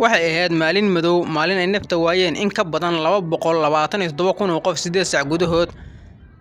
Waxay ahayd maalin madow, maalin ay nafta waayeen in ka badan 227,000 oo qof 8 saac gudahood.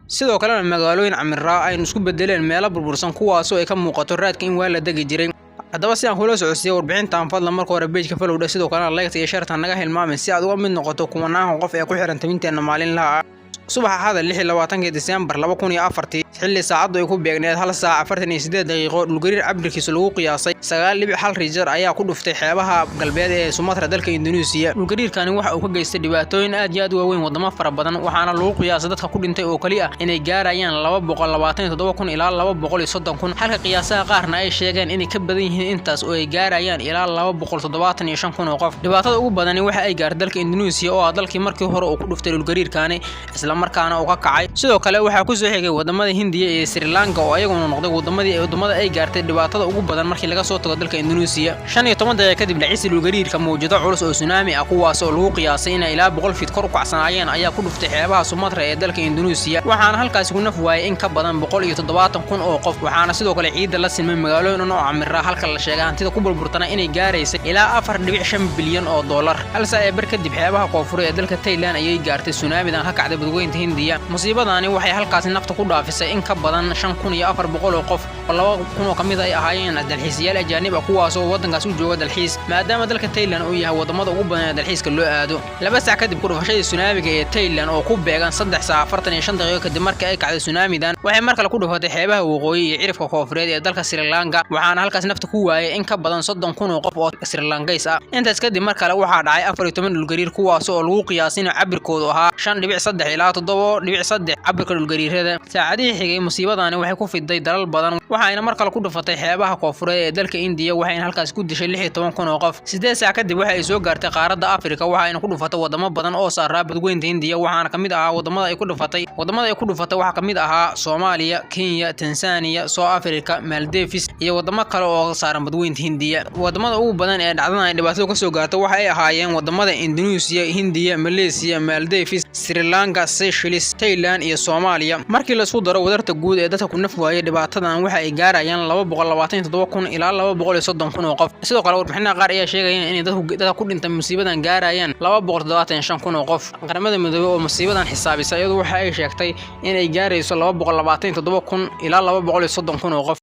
Sidoo kalena magaalooyin camiraa aynu isku bedeleen meelo burbursan, kuwaasoo ay ka muuqato raadka in waa la degi jiray. Haddaba, si aan kula socodsiiya warbixintan, fadlan marka hore page-ka follow dheh, sidoo kalena like iyo share-ta naga hilmaamin, si aad uga mid noqoto kumanaanka qof ee ku xiran tabinteenna maalinlaha ah. Subaxa Axada, 26-kii Diseembar 2004-tii, xilli saacaddu ay ku beegneed 1 saac 48 daqiiqo, dhulgariir cabirkiisa lagu qiyaasay 9.1 Richter ayaa ku dhuftay xeebaha galbeed ee Sumatra, dalka Indonesia. Dhulgariirkani waxa uu ka geystay dhibaatooyin aad iyo aad u waaweyn wadamo fara badan, waxaana lagu qiyaasay dadka ku dhintay oo keli ah inay gaarayaan 227,000 ilaa 230,000, halka qiyaasaha qaarna ay sheegeen inay ka badan yihiin intaas oo ay gaarayaan ilaa 275,000 oo qof. Dhibaatada ugu badani waxa ay gaartay dalka Indonesia, oo ah dalkii markii hore uu ku dhuftay dhulgariirkani, isla markaana uu ka kacay. Sidoo kale waxaa kusoo xigay wadamada Hindiya iyo Sri Lanka, oo ayaguna noqday wadamadii wadamada ay gaartay dhibaatada ugu badan markii laga soo tago dalka Indonesia. 15 daqiiqo kadib dhacisi dhulgariirka, mawjado culus oo tsunami ah, kuwaas oo lagu qiyaasay inay ilaa 100 feet kor u kacsanaayeen, ayaa ku dhuftay xeebaha Sumatra ee dalka Indonesia, waxaana halkaasi ku naf waayay in ka badan 170,000 oo qof. Waxaana sidoo kale ciidda la silmay magaalooyin oo camira, halka la sheegay hantida ku burburtana inay gaaraysa ilaa 4.5 bilyan oo dollar. Hal saac ee bar kadib, xeebaha koonfureed ee dalka Thailand ayay gaartay tsunamidan ka kacday badweynta Hindiya. Musiibadani waxay halkaasi nafta ku dhaafisay in ka badan 5400 oo qof, oo 2000 oo ka mid ay ahaayeen dalxiisayaal ajaanib ah, kuwaas oo waddankaas u jooga dalxiis, maadaama dalka Thailand uu yahay wadamada ugu badan ee dalxiiska loo aado. 2 saac kadib ku dhufashadii tsunamiga ee Thailand, oo ku beegan 3 saac 45 daqiiqo kadib markii ay kacday tsunamidan, waxay mar kale ku dhufatay xeebaha waqooyi iyo cirifka koonfureed ee dalka Sri Lanka, waxaana halkaas nafta ku waayay in ka badan 30,000 oo qof oo Sri Lankays ah. Intaas kadib mar kale waxaa dhacay 14 dhulgariir, kuwaas oo lagu qiyaasay inuu cabirkoodu ahaa 5.3 ilaa 7.3 cabirka dhulgariirada. Saacadihii xigay, musiibadani waxay ku fiday dalal badan, waxayna mar kale ku dhufatay xeebaha koonfureed ee dalka Indiya, waxayna halkaas ku dishay 16,000 oo qof. 8 saac kadib waxa ay soo gaartay qaaradda Afrika, waxayna ku dhufatay wadamo badan oo saaraa badweynta Hindiya. Waxaana ka mid ahaa wadamada ay ku dhufatay wadamada ay ku dhufatay waxaa ka mid ahaa Soomaaliya, Kenya, Tanzania, South Africa, Maldives iyo wadamo kale oo saaran badweynta Hindiya. Wadamada ugu badan ee dhacdadan ay dhibaatadu ka soo gaartay waxa ay ahaayeen wadamada Indonesia, Hindiya, Malaysia, Maldives, Sri Lanka, Seychelles, Thailand iyo Soomaaliya. Markii la isku daro, wadarta guud ee dadka ku naf waayay dhibaatadan waxa ay gaarayaan 227,000 ilaa 230,000 oo qof. Sidoo kale warbixinaha qaar ayaa sheegaya inay dadka ku dhintay musiibadan gaarayaan 275,000 oo qof. Qaramada Midoobey oo musiibadan xisaabisa iyadu waxa ay sheegtay inay gaarayso 227,000 ilaa 230,000 oo qof.